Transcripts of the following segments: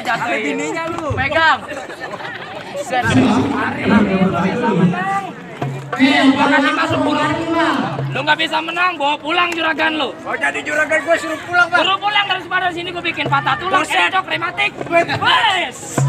jatuhin. Bininya lu. Pegang. Set. Makasih masuk pulang. Lu nggak bisa menang, bawa pulang juragan lu. Oh jadi juragan gue suruh pulang bang. Suruh pulang daripada sini gue bikin patah tulang, encok, rematik. Wes.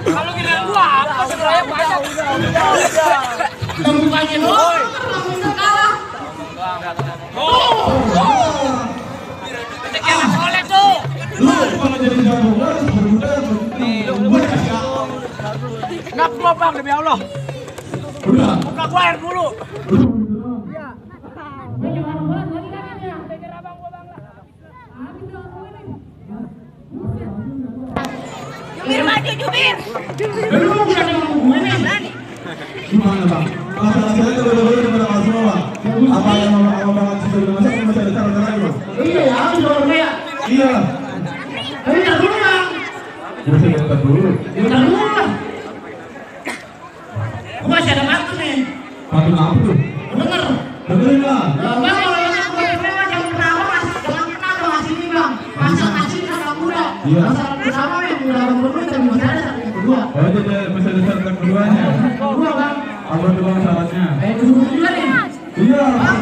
Kalau giliran gua apa sebenarnya banyak. Udah. Temukannya doi. Sekian kolek tuh. Lu kalau jadi jago harus berbudak. Ngap gua bang demi Allah. Udah. Buka gua air dulu. Jubir maju, Jubir. Gimana bang? Masalah itu berbeda daripada Mas Bang. Apa yang mau banget sudah masak masih ada cara lagi bang? Iya, aku juga kayak. Iya. Tapi ntar dulu bang. Bisa kita dulu. Ntar dulu lah. Aku masih ada waktu nih. Waktu apa tuh? Denger. Dengerin lah. Bang kalau yang aku beli jam pertama masak jangan pernah dong ngasih ini bang. Masak nasi sama muda. Iya. Masak pertama yang muda bang berdua tapi masih ada satu yang kedua. Oh jadi masih ada syarat keduanya. Kedua bang. Apa tuh bang syaratnya? Dulu juga nih. Iya. Bang,